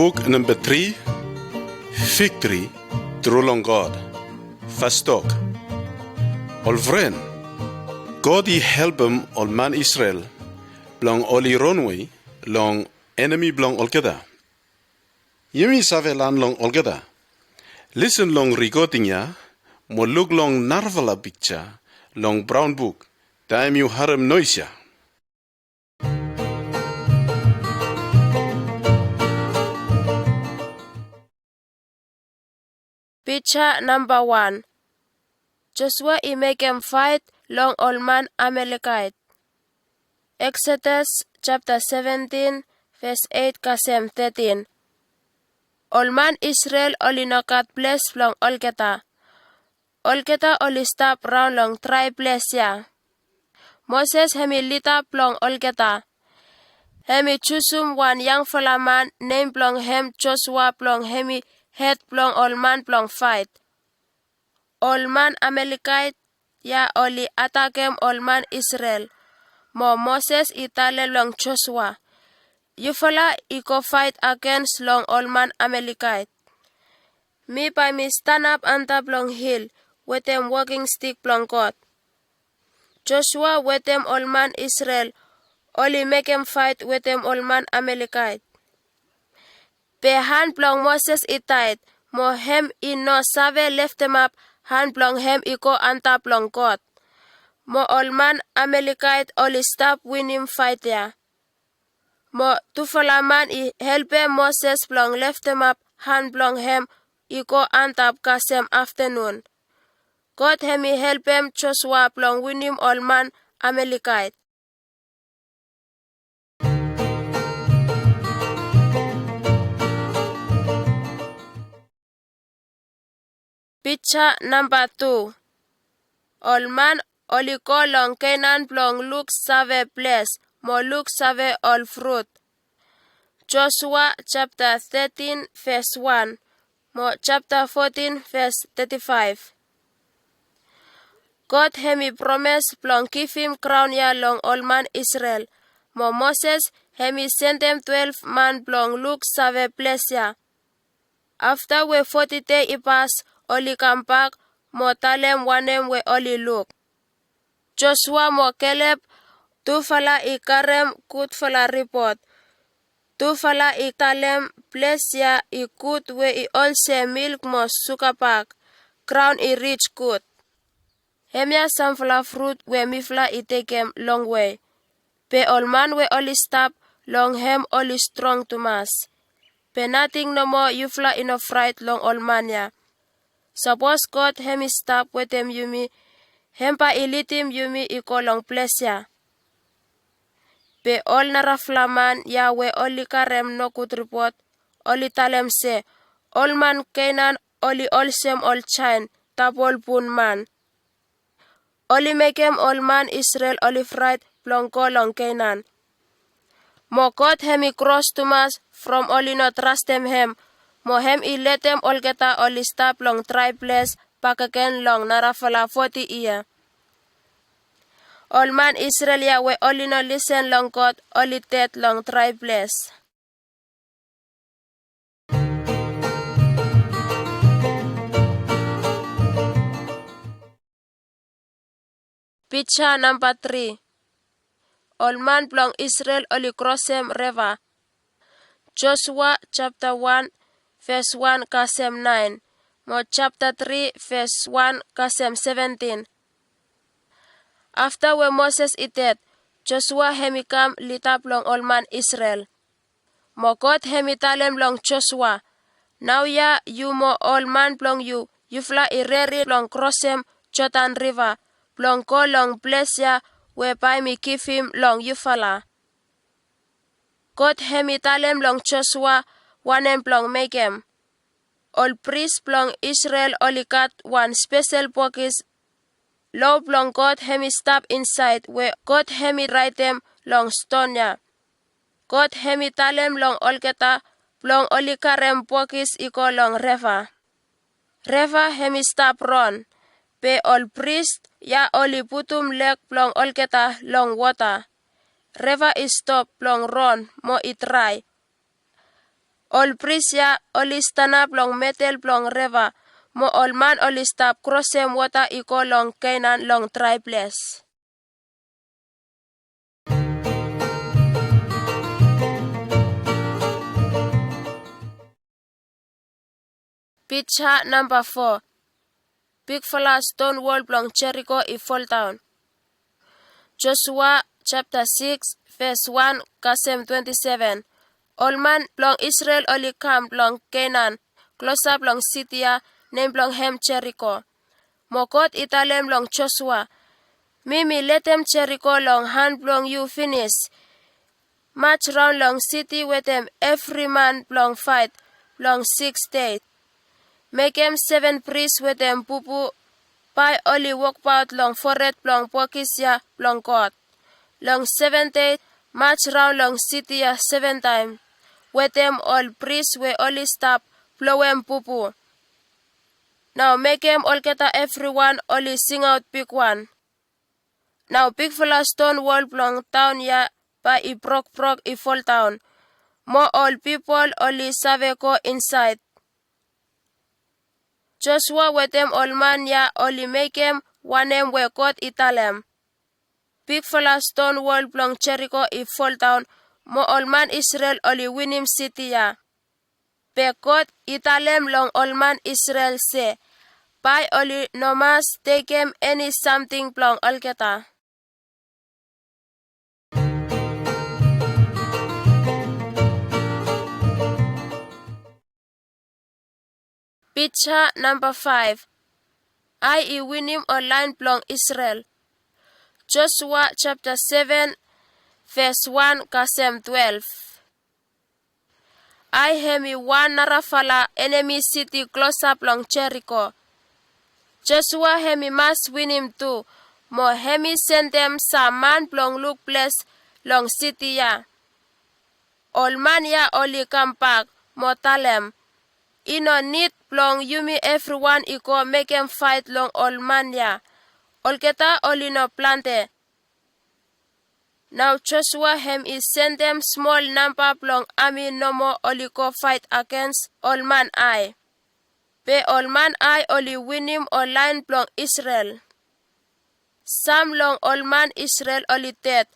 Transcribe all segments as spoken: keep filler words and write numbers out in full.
Buk namba tri, Viktri tru long God. Fastok. Ol fren, God i helpem ol man Isrel blong oli ronwe long enemi blong olgeta. Yumi save lan long olgeta. Lisen long rikoding ya mo luk long narafala pikja long braon buk taem yu harem noes ya. Pija namba wan. Josua i mekem faet long ol man Amalekaet. Eksodas japta seventin, ves eit kasem tetin. Ol man Isrel oli no gat ples blong olgeta. Olgeta oli stap raon long drae ples ya. Moses hemi lida blong olgeta. Hemi jusum wan yangfala man, nem blong hem Josua, blong hemi hed blong ol man blong faet. Ol man Amalekaet ya oli atakem ol man Isrel. Mo Moses i talem long Josua, yufala i go faet agens long ol man Amalekaet. Mi bae mi stanap antap long hil wetem woking stik blong God. Josua wetem ol man Isrel oli mekem faet wetem ol man Amalekaet. Be han blong Moses i taet, mo hem i no save leftemap han blong hem i go antap long God. Mo ol man Amalekaet oli stap winim faet ya. Mo tufala man i helpem Moses blong leftemap han blong hem i go antap kasem aftenun. God hemi helpem Josua blong winim ol man Amalekaet. Pija namba tu. Ol man oli go long Kenan blong luksave ples mo luksave ol frut. Josua japta tetin ves wan mo japta fotin ves teti faef. God hemi promes blong givim graon ya long ol man Isrel. Mo Moses hemi sendem twelef man blong luksave ples ya. Afta we foti dei i pas, oli kambak mo talem wanem we oli luk. Josua mo Kelep, tufala i karem gudfala ripot. Tufala i talem ples ya i gud we i olsem milk mo sugabak, graon i rij gud. Hemia samfala frut we mifala i tekem longwe. Be ol man we oli stap long hem oli strong tumas. Be nating nomo yufala i no fraet long ol man ya. Sapos God hemi stap wetem yumi, hem bae i lidim yumi i go long ples ya. Be ol narafala man ya we oli karem nogud ripot, oli talem se ol man Kenan oli olsem ol jaen, tapol bun man. Oli mekem ol man Isrel oli fraet blong go long Kenan. Mo God hemi kros tumas from oli no trastem hem, mo hem i letem olgeta oli stap long drae ples bakegen long narafala foti yia. Ol man Isrel ya we oli no lisen long God oli ded long drae ples. Pija namba tri. Ol man blong Isrel oli krosem riva. Josua japta wan ves wan kasem naen mo japta tri ves wan kasem seventin. Afta we Moses i ded, Josua hemi kam lida blong ol man Isrel. Mo God hemi talem long Josua, naoia yu mo ol man blong yu, yufala i rere blong krosem Jodan Riva blong go long ples ya we bae mi givim long yufala. God hemi talem long Josua wanem blong mekem. Ol pris blong Isrel oli gat wan spesel bokis. Loa blong God hemi stap insaed we God hemi raetem long ston ya. God hemi talem long olgeta blong oli karem bokis i go long riva. Riva hemi stap ron, be ol pris ya oli putum leg blong olgeta long wota. Riva i stop blong ron mo i drae. Ol pris ya oli stanap long medel blong riva, mo ol man oli stap krosem wota i go long Kenan long drae ples. Pija namba fo. Bigfala ston wol blong Jeriko i foldaon. Josua japta sikis ves wan kasem twenti seven. Ol man blong Isrel oli kam long Kenan, klosap long siti ya, nem blong hem Jeriko. Mo God i talem long Josua, "Mi mi letem Jeriko long han blong yu finis. Maj raon long siti wetem evri man blong faet long sikis dei. Mekem seven pris wetem pupu bae oli wokbaot long fored blong bokis ya blong God. Long seven dei, maj raon long siti ya seven taem wetem ol pris we oli stap blowem pupu. Nao mekem olgeta evriwan oli singaot bigwan." Nao bigfala ston wol blong taon ya bae i brokbrok i foldaon, mo ol pipol oli save go insaed. Josua wetem ol man ya oli mekem wanem we God i talem. Bigfala ston wol blong Jeriko i foldaon, mo ol man Isrel oli winim siti ya. Be God i talem long ol man Isrel se bae oli no mas tekem eni samting blong olgeta. Pija namba faef. Ai i winim ol laen blong Isrel. Josua japta seven ves wan kasem twelef. Ai hem i wan narafala enemi siti klosap long Jeriko. Josua hem i mas winim tu, mo hem i sendem sam man blong luk ples long siti ya. Ol man ya oli kambak mo talem, "I no nid blong yumi evriwan i go mekem faet long ol man ya. Olgeta oli no plante." Nao Josua hem i sendem smol namba blong ami nomo oli go faet agens ol man Ai. Be ol man Ai oli winim ol laen blong Isrel. Sam long ol man Isrel oli ded,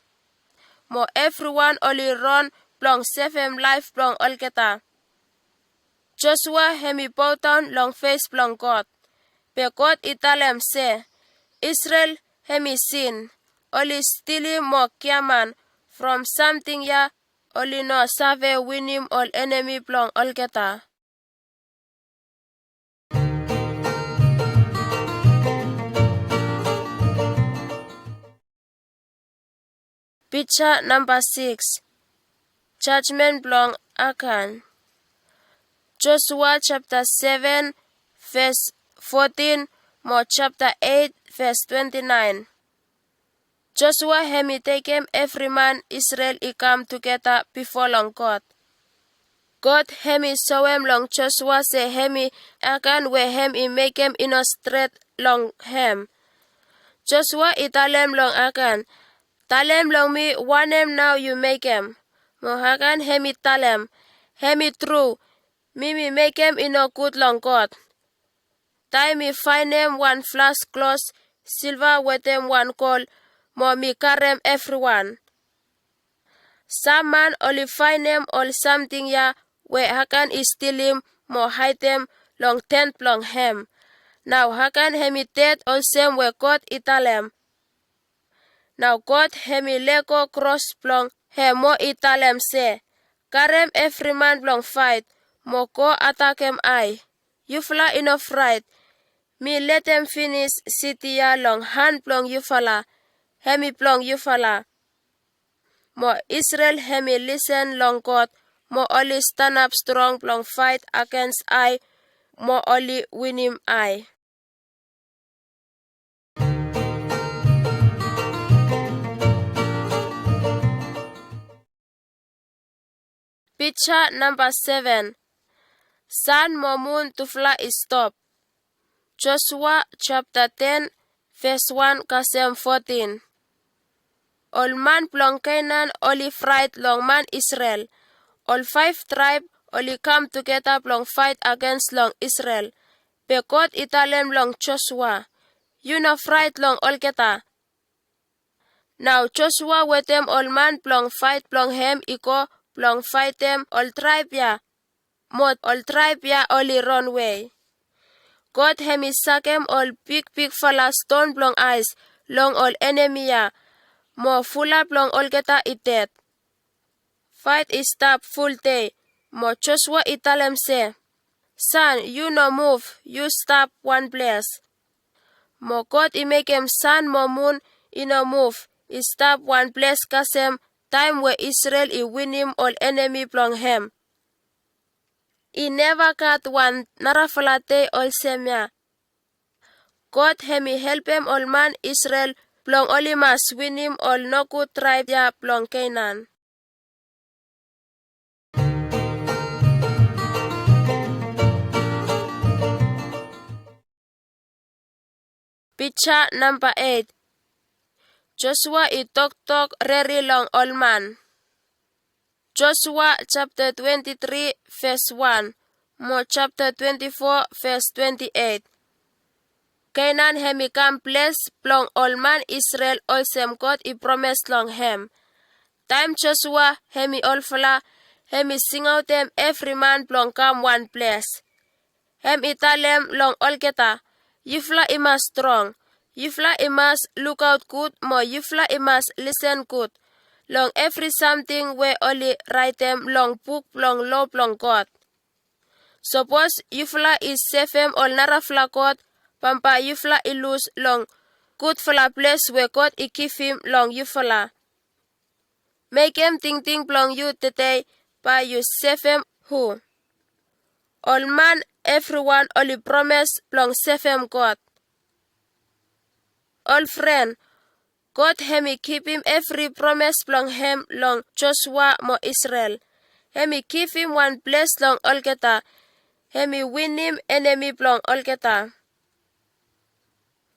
mo evriwan oli ron blong sevem laef blong olgeta. Josua hem i bodaon long fes blong God. Be God i talem se, "Isrel hem i sin. Oli stilim mo giaman. From samting ya oli no save winim ol enemi blong olgeta." Pija namba sikis. Jajmen blong Akan. Josua japta seven ves fotin mo japta eit ves twenti naen. Josua hem i tekem evri man Isrel i kam tugeta bifo long God. God hem i soem long Josua se hem i Akan we hem i mekem i no stret long hem. Josua i talem long Akan, "Talem long mi wanem nao yu mekem." Mo Akan hem i talem, "Hem i tru, mi mi mekem i nogud long God. Taem mi faenem wan flas klos silva wetem wan gol, mo mi karem evriwan." Sam man oli faenem ol samting ya we Akan i stilim mo haedem long tent blong hem. Nao Akan hem i ded olsem we God i talem. Nao God hem i lego kros blong hem mo i talem se, "Karem evri man blong faet mo go atakem Ai. Yufala i no fraet. Mi letem finis siti ya long han blong yufala. Hem i blong yufala." Mo Isrel hem i lisen long God, mo oli stanap strong blong faet agens Ai, mo oli winim Ai. Pija namba seven. San mo mun tufala i stop. Josua japta ten ves wan kasem fotin. Ol man blong Kenan oli fraet long man Isrel. Ol faef traeb oli kam tugeta blong faet agens long Isrel. Be God i talem long Josua, "Yu no fraet long olgeta." Nao Josua wetem ol man blong faet blong hem i go blong faetem ol traeb ya, mo ol traeb ya oli ronwe. God hem i sakem ol bigbigfala ston blong aes long ol enemi ya, mo fulap blong olgeta i ded. Faet i stap fuldei, mo Josua i talem se, "San, yu no muv, yu stap wan ples." Mo God i mekem san mo mun i no muv, i stap wan ples kasem taem we Isrel i winim ol enemi blong hem. I neva gat wan narafala dei olsem ya. God hem i helpem ol man Isrel blong oli mas winim ol nogud traeb ya blong Kenan. Pija namba eit. Josua i toktok rere long ol man. Josua japta twenti tri ves wan mo japta twenti fo ves twenti eit. Kenan hem i kam ples blong ol man Isrel olsem God i promes long hem. Taem Josua hem i olfala, hem i singaotem evri man blong kam wan ples. Hem i talem long olgeta, "Yufala i mas strong. Yufala i mas lukaot gud mo yufala i mas lisen gud long evri samting we oli raetem long buk blong loa blong God. Sapos yufala i sevem ol narafala god, bambae yufala i lus long gudfala ples we God i givim long yufala. Mekem tingting blong yu tede bae yu sevem hu?" Ol man evriwan oli promes blong sevem God. Ol fren, God hem i kipim evri promes blong hem long Josua mo Isrel. Hem i givim wan ples long olgeta. Hem i winim enemi blong olgeta.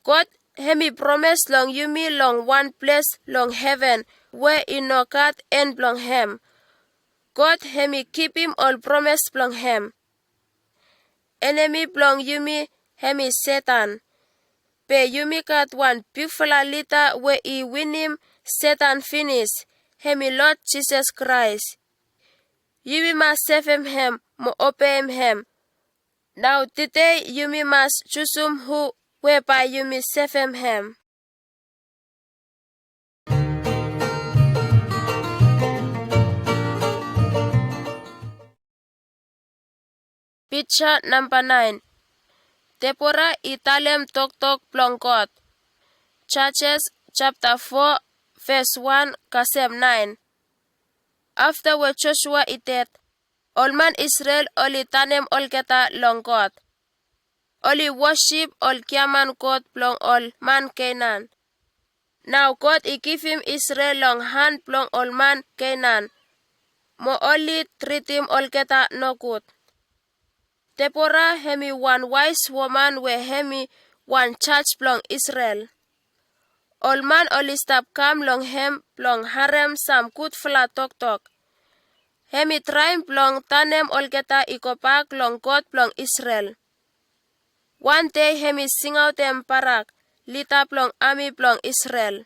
God hem i promes long yumi long wan ples long heven we i no gat en blong hem. God hem i kipim ol promes blong hem. Enemi blong yumi hem i Setan. Be yumi gat wan bigfala lida we i winim Setan finis, hem i Lord Jisas Kraes. Yumi mas sevem hem mo obeem hem. Nao tede yumi mas jusum hu we bae yumi sevem hem. Pija namba naen. Debora i talem toktok blong God. Jajes japta fo ves wan kasem naen. Afta we Josua i ded, ol man Isrel oli tanem olgeta long God. Oli wosip ol giaman god blong ol man Kenan. Nao God i givim Isrel long han blong ol man Kenan, mo oli tritim olgeta nogud. Debora hem i wan waes woman we hem i wan jaj blong Isrel. Ol man oli stap kam long hem blong harem sam gudfala toktok. Hem i traem blong tanem olgeta i gobak long God blong Isrel. Wan dei hem i singaotem Barak, lida blong ami blong Isrel.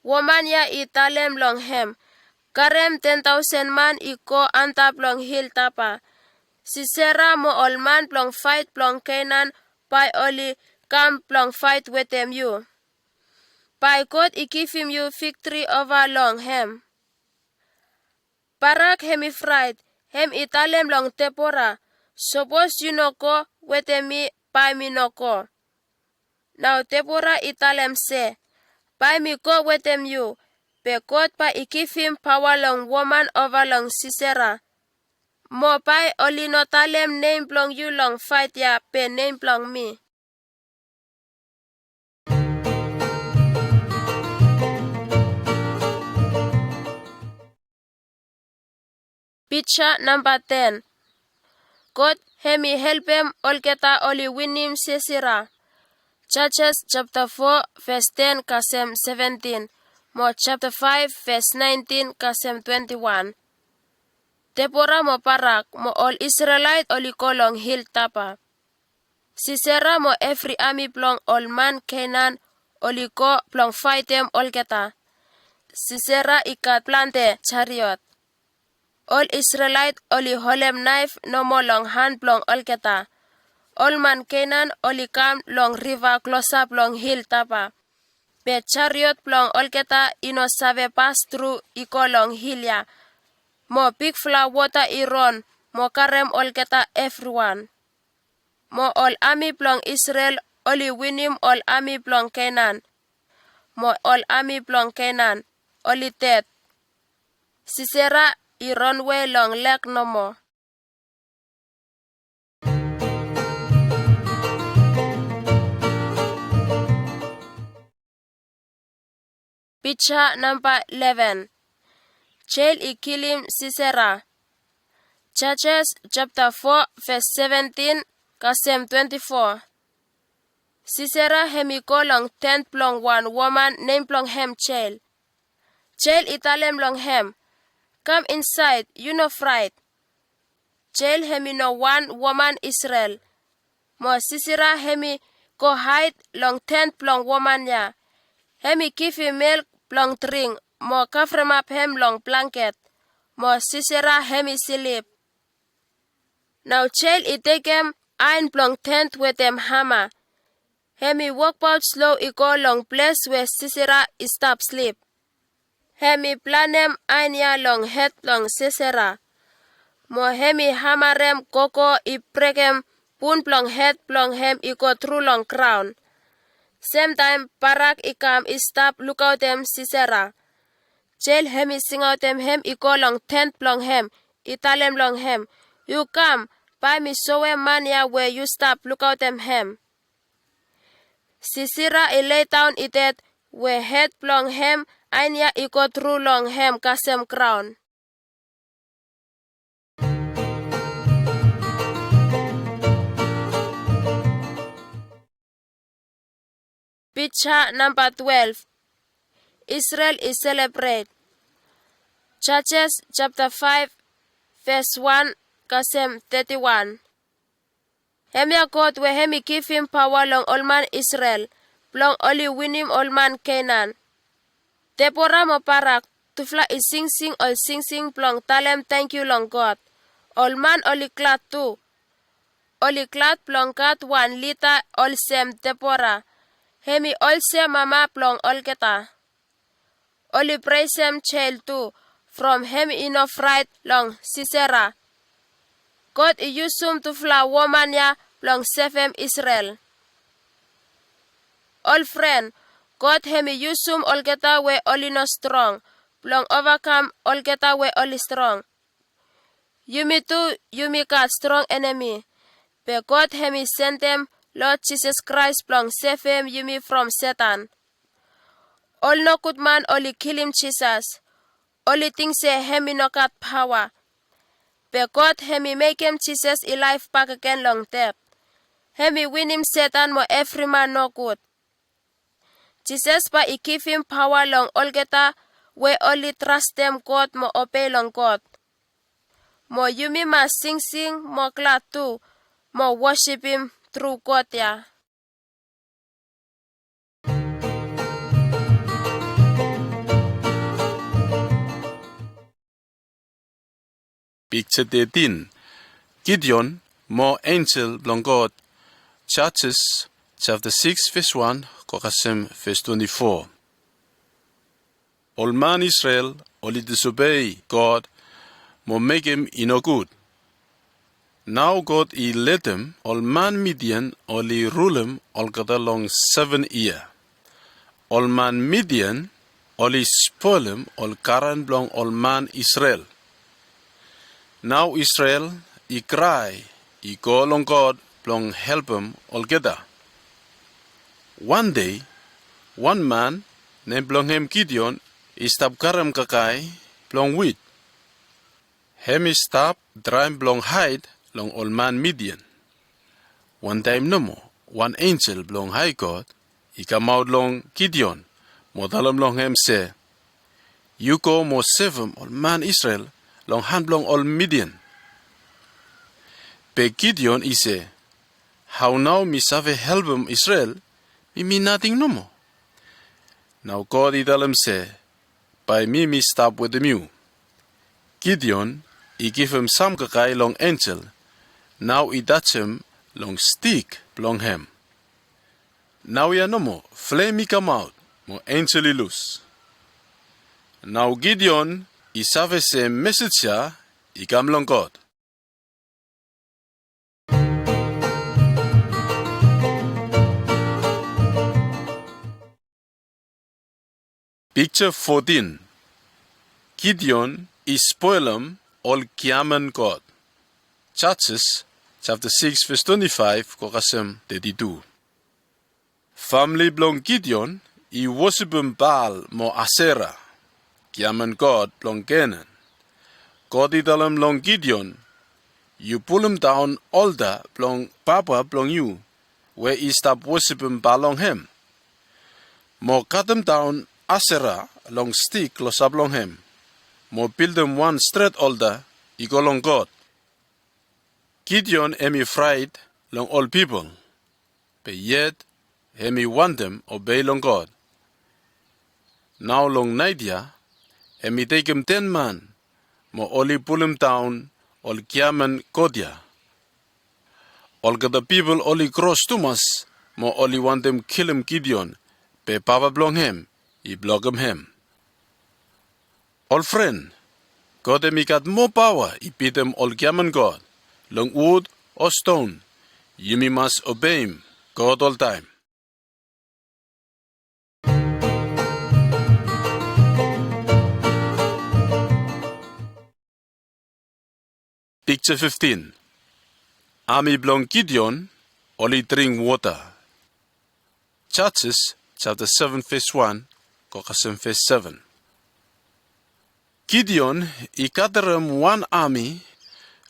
Woman ya i talem long hem, "Karem ten taosen man i go antap long hil Taba. Sisera mo ol man blong faet blong Kenan bae oli kam blong faet wetem yu. Bae God i givim yu viktri ova long hem." Barak hem i fraet, hem i talem long Debora, "Sapos yu no go wetem mi, bae mi no go." Nao Debora i talem se, "Bae mi go wetem yu, be God bae i givim paoa long woman ova long Sisera. Mo bae oli no talem nem blong yu long faet ya be nem blong mi." Pija namba ten. God hem i helpem olgeta oli winim Sisera. Jajes japta fo ves ten kasem seventin, mo japta faef ves naentin kasem twenti wan. Debora mo Barak mo ol Isrelaet oli go long hil Taba. Sisera mo evri ami blong ol man Kenan oli go blong faetem olgeta. Sisera i gat plante jariot. Ol Isrelaet oli holem naef nomo long han blong olgeta. Ol man Kenan oli kam long riva klosap long hil Taba. Be jariot blong olgeta i no save pas tru i go long hil ya. Mo bigfala wota i ron mo karem olgeta evriwan. Mo ol ami blong Isrel oli winim ol ami blong Kenan. Mo ol ami blong Kenan oli ded. Sisera i ronwe long lek nomo. Pija namba eleven. Jeil i kilim Sisera. Jajes japta fo ves seventin kasem twenti fo. Sisera hem i go long tent blong wan woman nem blong hem Jeil. Jeil i talem long hem, "Kam insaed, yu no fraet." Jeil hem i no wan woman Isrel. Mo Sisera hem i go haed long tent blong woman ya. Hem i givim milk blong dring mo kavremap hem long blangket. Mo Sisera hem i slip. Nao Jeil i tekem aen blong tent wetem hama. Hem i wokbaot slo i go long ples we Sisera i stap slip. Hem i planem aen ya long hed blong Sisera. Mo hem i hamarem gogo i brekem bun blong hed blong hem i go tru long graon. Semtaem Barak i kam i stap lukaotem Sisera. Jeil hem i singaotem hem i go long tent blong hem, i talem long hem, "Yu kam, bae mi soem man ya we yu stap lukaotem hem." Sisera i leidaon i ded we hed blong hem aen ya i go tru long hem kasem graon. Pija namba twelef. Isrel i selebret. Jajes japta faef ves wan kasem teti wan. Hemia God we hem i givim paoa long ol man Isrel blong oli winim ol man Kenan. Debora mo Barak, tufala i singsing ol singsing blong talem tangkiu long God. Ol man oli glad tu. Oli glad blong gat wan lida olsem Debora. Hem i olsem mama blong olgeta. Oli presem Jeil tu, from hem i no fraet long Sisera. God i yusum tufala woman ya blong sevem Isrel. Ol fren, God hem i yusum olgeta we oli no strong blong ovakam olgeta we oli strong. Yumi tu, yumi gat strong enemi. Be God hem i sendem Lord Jisas Kraes blong sevem yumi from Setan. Ol nogudman oli kilim Jisas. Oli ting se hem i no gat paoa. Be God hem i mekem Jisas i laef bakegen long ded. Hem i winim Setan mo evri man nogud. Jisas bae i givim paoa long olgeta we oli trastem God mo obei long God. Mo yumi mas singsing mo glad tu mo wosipim tru God ya. Pikja tetin. Gideon mo enjel blong God. Judges japta sikis ves wan go kasem ves twenti fo. Ol man Isrel oli disobei God mo mekem i nogud. Nao God i letem ol man Midian oli rulem olgeta long seven yia. Ol man Midian oli spolem ol garan blong ol man Isrel. Nao Isrel i krae i go long God blong helpem olgeta. Wan dei, wan man nem blong hem Gideon i stap karem kakae blong wit. Hem i stap draem blong haed long ol man Midian. Wantaem nomo, wan enjel blong Hae God i kamaot long Gideon mo talem long hem se, "Yu go mo sevem ol man Isrel long han blong ol Midian. Be Gideon i se, "Hao nao mi save helpem Isrel, mi mi nating nomo?" Nao God i talem se, "Bae mi mi stap wetem yu." Gideon i givim samkakae long enjel, nao i tajem long stik blong hem. Naoia nomo flem i kamaot, mo enjel i lus. Nao Gideon i save se mesej ya i kam long God. Pikja fotin. Gideon i spolem ol giaman god. Judges japta sikis ves twenti faef go kasem teti tu. Famle blong Gideon i wosipem Baal mo Asera, giaman god blong Kenan. God i talem long Gideon, "Yu pulemdaon olta blong papa blong yu we i stap wosipem Baal long hem, mo katemdaon Asera long stik klosap long hem, mo bildim wan stret olta i go long God." Gideon hem i fraet long ol pipol, be yet hem i wantem obei long God. Nao long naet ya hem i tekem ten man mo oli pulemdaon ol giaman god ya. Olgeta pipol oli kros tumas mo oli wantem kilim Gideon, be papa blong hem i blokem hem. Ol fren, God hem i gat moa paoa i bitim ol giaman god long wud o ston. Yumi mas obeim God oltaem. Pikja fiftin. Ami blong Gideon oli dring wota. Judges japta seven ves wan go kasem ves seven. Gideon i gadarem wan ami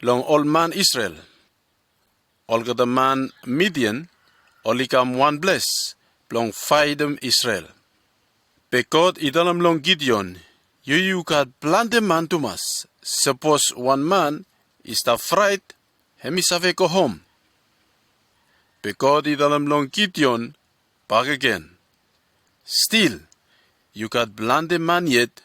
long ol man Isrel. Olgeta man Midian oli kam wan ples blong faetem Isrel. Be God i talem long Gideon, "Yu yu gat plante man tumas. Sapos wan man i stap fraet, hem i save go hom." Be God i talem long Gideon bakegen, "Stil yu gat plante man yet.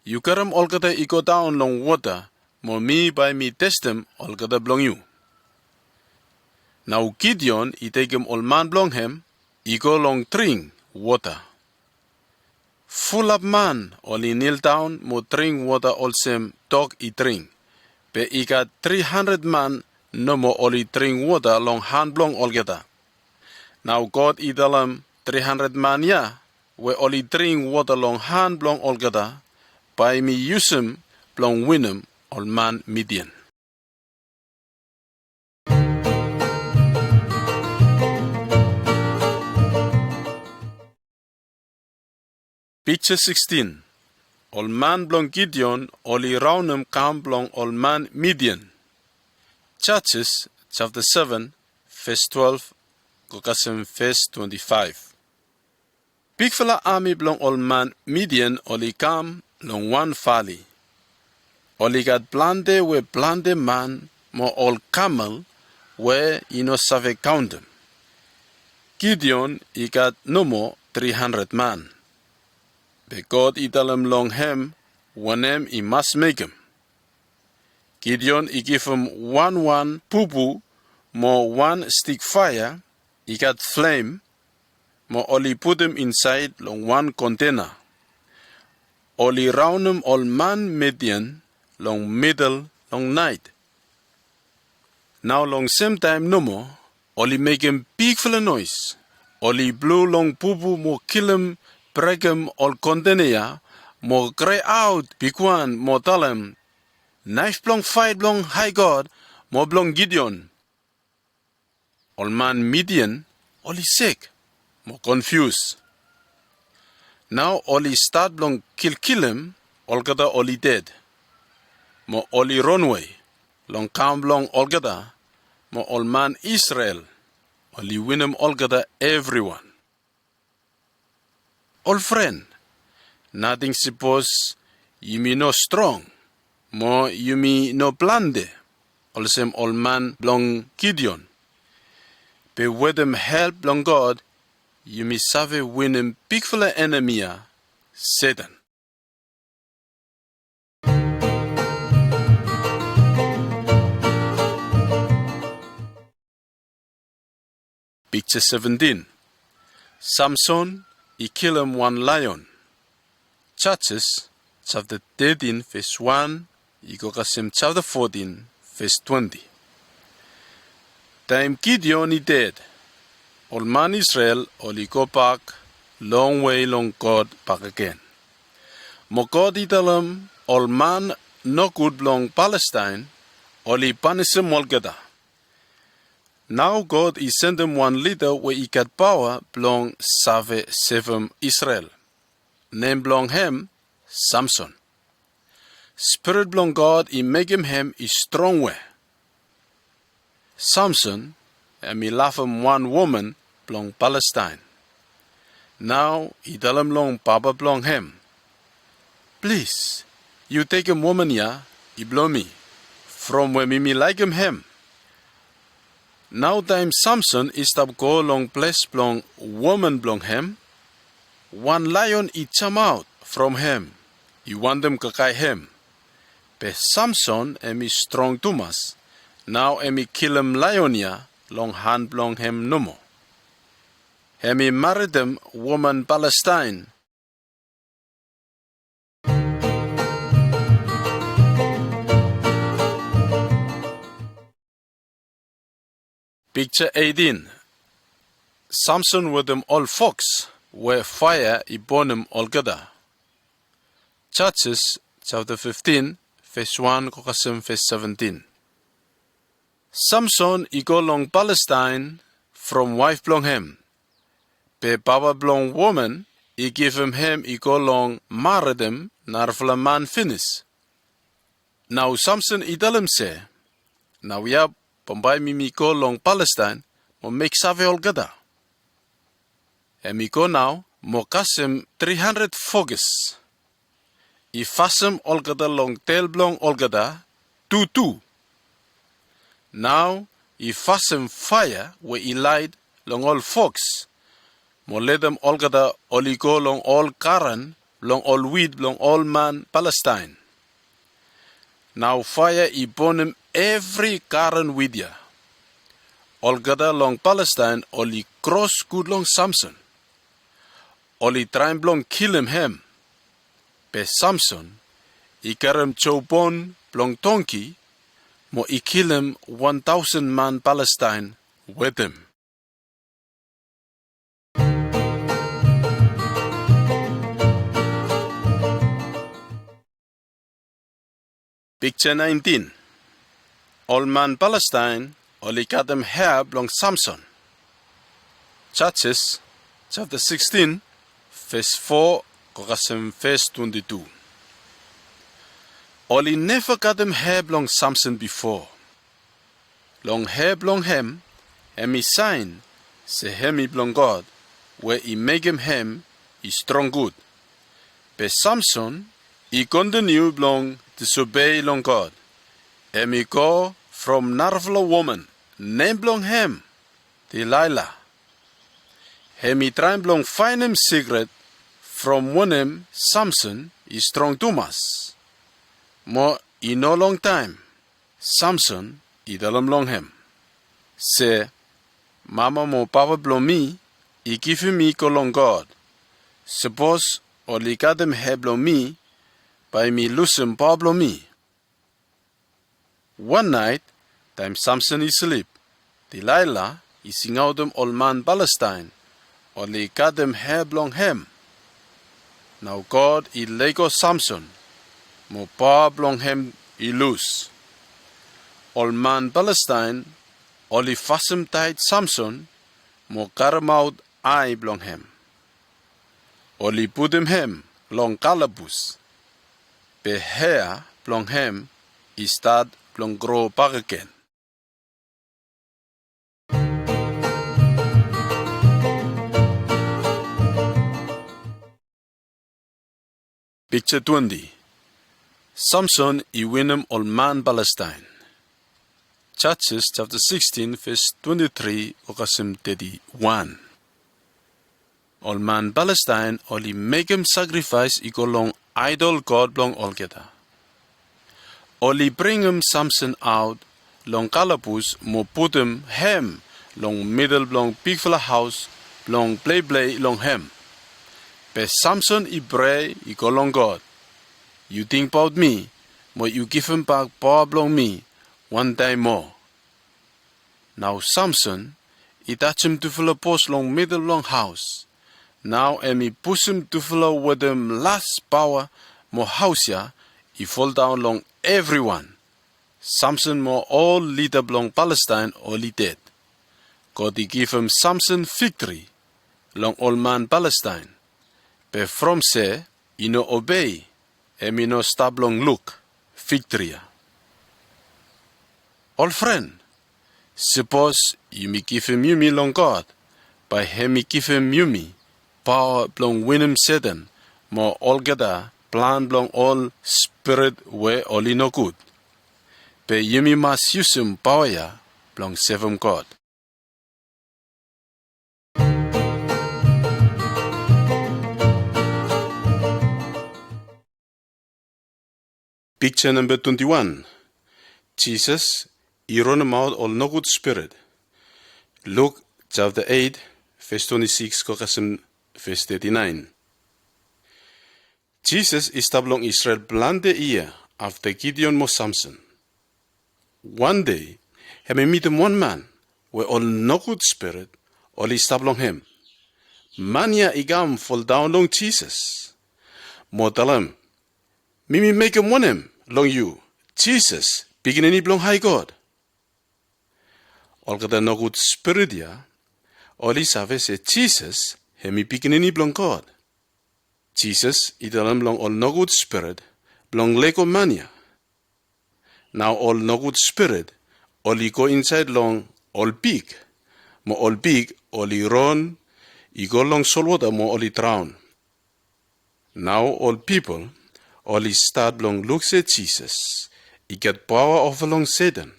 Yu karem olgeta i godaon long wota, mo mi bae mi testem olgeta blong yu." Nao Gideon i tekem ol man blong hem i go long dring wota. Fulap man oli nildaon mo dring wota olsem dog i dring. Be i gat tri handred man nomo oli dring wota long han blong olgeta. Nao God i talem tri handred man ya we oli dring wota long han blong olgeta, bae mi yusum blong winim ol man Midian. Pikja sikstin. Ol man blong Gideon oli raonem kam blong ol man Midian. Judges japta seven ves twelve go kasem ves twenti faef. Bigfala ami blong ol man Midian oli kam long wan vali. Oli gat plante we plante man mo ol kamel we i no save kaontem. Gideon i gat nomo tri handred man. Be God i talem long hem wanem i mas mekem. Gideon i givim wanwan pupu mo wan stik faea i gat flem, mo oli putum insaed long wan kontena. Oli raonem ol man Midian long midel long naet. Nao long semtaem nomo oli mekem bigfala noes. Oli blu long pupu mo kilim, brekem ol kontena ya, mo kraeaot bigwan mo talem, "Naef blong faet blong hae God mo blong Gideon!" Ol man Midian oli sek mo konfius. Nao oli stat blong kilkilim olgeta oli ded, mo oli ronwe long kam blong olgeta, mo ol man Isrel oli winim olgeta evriwan. Ol fren, nating sipos yumi no strong mo yumi no plante olsem ol man blong Gideon. Be wetem help blong God, yumi save winim bigfala enemi ya, Setan. Piksa seventin. Samson i kilim wan laeon. Judges japta tetin ves wan i go kasem japta fotin ves twenti. Taem Gideon i ded, ol man Isrel oli gobak longwe long God bakegen. Mo God i talem ol man nogud blong Palestaen oli panisim olgeta. Nao God i sendem wan lida we i gat paoa blong save sevem Isrel. Nem blong hem Samson. Spirit blong God i mekem hem i strong we. Samson hem i lavem wan woman blong Palestaen. Nao i talem long papa blong hem, "Plis, yu tekem woman ya i blong mi, from we mi mi laekem hem." Nao taem Samson i stap go long ples blong woman blong hem, wan laeon i jamaot from hem i wantem kakae hem. Be Samson hem i strong tumas, nao hem i kilim laeon ya long han blong hem nomo. Hem i maredem woman Palestaen. Piksa eitin. Samson wetem ol foks we faea i bonem olgeta. Judges japta fiftin ves wan go kasem ves seventin. Samson i go long Palestaen from waef blong hem. Be papa blong woman i givim hem i go long maredem narafala man finis. Nao Samson i talem se, "Naoia bambae mi mi go long Palestaen mo meksave olgeta." Hem i go nao mo kasem tri handred foks. I fasem olgeta long tel blong olgeta tutu. Nao i fasem faea we i laet long ol foks, mo letem olgeta oli go long ol garan blong ol wit blong ol man Palestaen. Nao faea i bonem evri garan wit ya. Olgeta long Palestaen oli kros gud long Samson. Oli traem blong kilim hem. Be Samson i karem jobon blong dongki mo i kilim wan taosen man Palestaen wetem. Piksa naentin. Ol man Palestaen oli katem hea blong Samson. Judges japta sikstin ves fo go kasem ves twenti tu. Oli neva katem hea blong Samson bifo. Long hea blong hem, hem i saen se hem i blong God we i mekem hem i strong gud. Be Samson i kontiniu blong disobei long God. Hem i go from narafala woman, nem blong hem Dilaela. Hem i traem blong faenem sikret from wanem Samson i strong tumas. Mo i no longtaem Samson i talem long hem se, "Mama mo papa blong mi i givim mi go long God. Sapos oli katem hea blong mi, bae mi lusum paoa blong mi." Wan naet, taem Samson i slip, Dilaela i singaotem ol man Palestaen oli katem hea blong hem. Nao God i lego Samson, mo paoa blong hem i lus. Ol man Palestaen oli fasemtaet Samson mo karemaot ae blong hem. Oli putum hem long kalabus, be hea blong hem i stat blong gro bakegen. Piksa twenti. Samson i winim ol man Palestaen. Judges japta sikstin ves twenti tri go kasem teti wan. Ol man Palestaen oli mekem sakrifaes i go long aedol god blong olgeta. Oli bringim Samson aot long kalabus mo putum hem long midel blong bigfala haos blong pleiplei long hem. Be Samson i prea i go long God, "Yu tingbaot mi mo yu givimbak paoa blong mi wantaem moa." Nao Samson i tajem tufala pos long midel blong haos. Nao hem i pusum tufala wetem las paoa mo haos ya i foldaon long evriwan. Samson mo ol lida blong Palestaen oli ded. God i givim Samson viktri long ol man Palestaen. Be from se i no obei, hem i no stap long luk viktri ya. Ol fren, sapos yumi givim yumi long God, bae hem i givim yumi paoa blong winim Setan mo olgeta plan blong ol spirit we oli nogud. Be yumi mas yusum paoa ya blong sevem God. Pikja namba twenti wan. Jisas i ronimaot ol nogud spirit. Luk japta eit ves twenti sikis go kasem ves teti naen. Jisas i stap long Isrel plante yia afta Gideon mo Samson. Wan dei hem i mitim wan man we ol nogud spirit oli stap long hem. Man ya i kam foldaon long Jisas mo talem, "Mi mi mekem wanem long yu, Jisas, Pikinini blong Hae God?" Olgeta nogud spirit ya oli save se Jisas hem i Pikinini blong God. Jisas i talem long ol nogud spirit blong lego man ya. Nao ol nogud spirit oli go insaed long ol pig, mo ol pig oli ron i go long solwota mo oli draon. Nao ol pipol oli stat blong luk se Jisas i gat paoa ova long Setan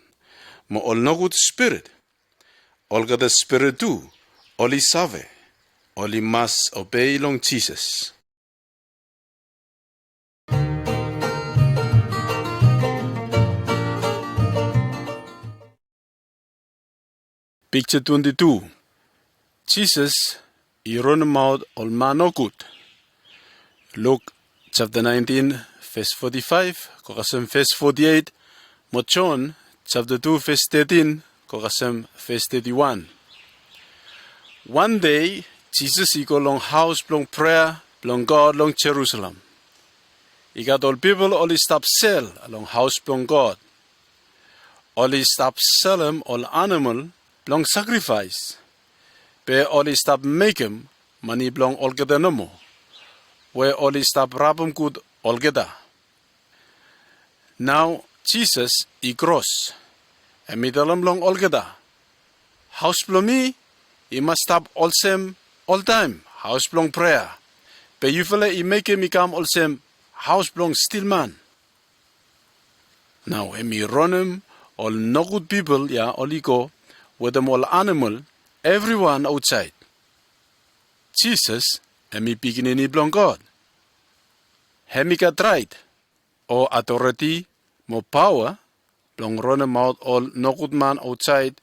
mo ol nogud spirit. Olgeta spirit tu oli save oli mas obei long Jisas. Pikja twenti tu. Jisas i ronimaot ol man nogud. Luk japta naentin ves foti faef go kasem ves foti eit, mo Jon japta tu ves tetin go kasem ves teti wan. Wan dei Jisas i go long haos blong prea blong God long Jerusalem. I gat ol pipol oli stap sel long haos blong God. Oli stap selem ol anamol blong sakrifaes. Be oli stap mekem mane blong olgeta nomo, we oli stap rabem gud olgeta. Nao Jisas i kros. Hem i talem long olgeta, "Haos blong mi i mas stap olsem oltaem haos blong prea. Be yufala i mekem i kam olsem haos blong stilman." Nao hem i ronem ol nogud pipol ya oli go wetem ol anamol evriwan aotsaed. Jisas hem i Pikinini blong God. Hem i gat raet o atoreti mo paoa blong ronimaot ol nogudman aotsaed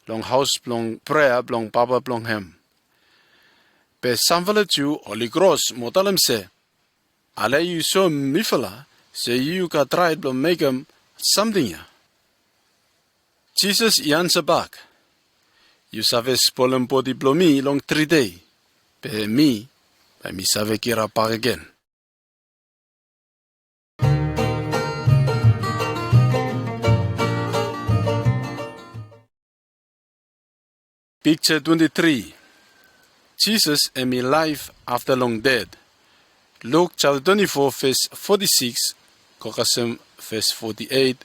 long haos blong prea blong Papa blong hem. Be samfala Ju oli kros mo talem se, "Ale yu soem mifala se yu gat raet blong mekem samting ya." Jisas i ansa bak, "Yu save spolem bodi blong mi long tri dei, be mi bae mi save kirap bakegen." Pikja twenti tri. Jisas hem i laef afta long ded. Luk japta twenti fo ves foti sikis go kasem ves foti eit,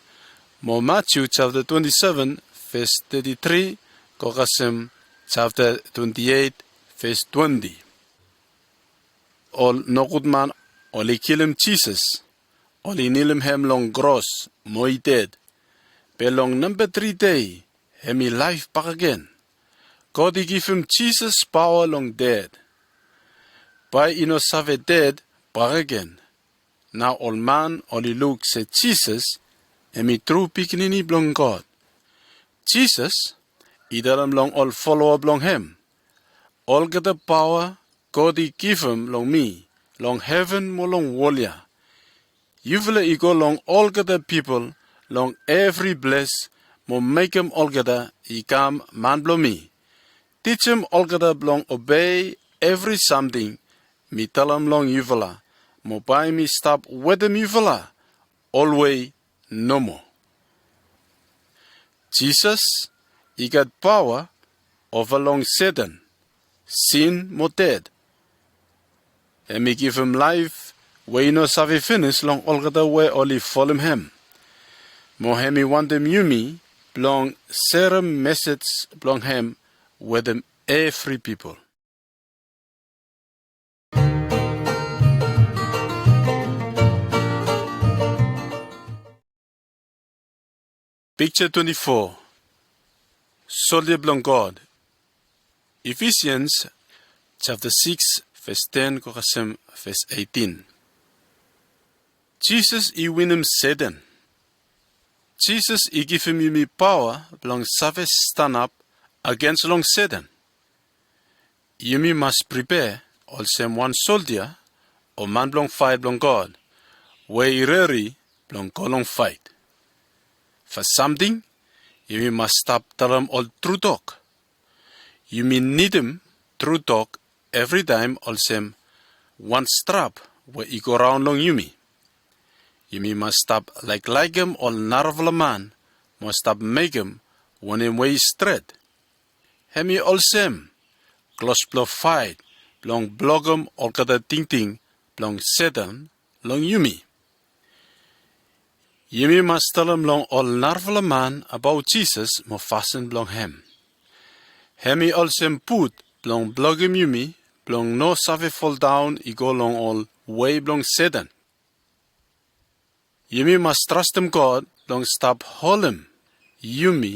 mo Matyu japta twenti seven ves teti tri go kasem japta twenti eit ves twenti. Ol nogudman oli kilim Jisas. oli nilim hem long kros mo i ded. Be long namba tri dei hem i laef bakegen. God i givim Jisas paoa long ded. Bae i no save ded bakegen. Nao ol man oli luk se Jisas hem i tru Pikinini blong God. Jisas i talem long ol foloa blong hem, olgeta paoa God i givim long mi long heven mo long wol ya. Yufala i go long olgeta pipol long evri ples mo mekem olgeta i kam man blong mi. Tijim olgeta blong obei evri samting mi talem long yufala, mo bae mi stap wetem yufala olwe nomo. Jisas i gat paoa ova long Setan, sin mo ded. Hem i givim laef we i no save finis long olgeta we oli folem hem. Mo hem i wantem yumi blong serem mesej blong hem wetem evri pipol. Pikja twenti fo. Soldia blong God. Efisians japta sikis ves ten go kasem ves eitin. Jisas i winim Setan. Jisas i givim yumi paoa blong save stanap agens long Setan. Yumi mas pripea olsem wan soldia o man blong faet blong God we i redi blong go long faet. Fas samting, yumi mas stap talem ol tru tok. Yumi nidim tru tok evritaem olsem wan strap we i go raon long yumi. Yumi mas stap laeklaekem ol narafala man mo stap mekem wanem we i stret. Hem i olsem klos blong faet blong blokem olgeta tingting blong Setan long yumi. Yumi mas talem long ol narafala man abaot Jisas mo fasin blong hem. Hem i olsem but blong blokem yumi blong no save foldaon i go long ol wei blong Setan. Yumi mas trastem God blong stap holem yumi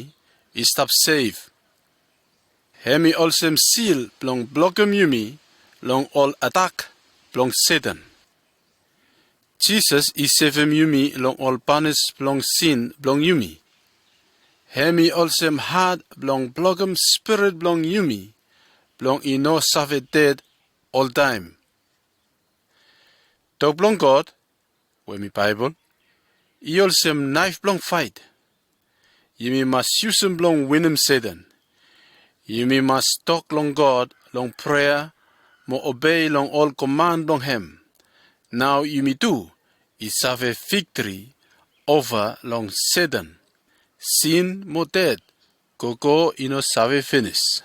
i stap sef. Hem i olsem sil blong blokem yumi long ol atak blong Setan. Jisas i sevem yumi long ol panis blong sin blong yumi. Hem i olsem hat blong blokem spirit blong yumi blong i no save ded oltaem. Tok blong God, we hemi Baebol, i olsem naef blong faet. Yumi mas yusum blong winim Setan. Yumi mas tok long God long prea mo obei long ol koman blong hem. Nao yumi tu i save viktri ova long Setan, sin mo ded, gogo i no save finis.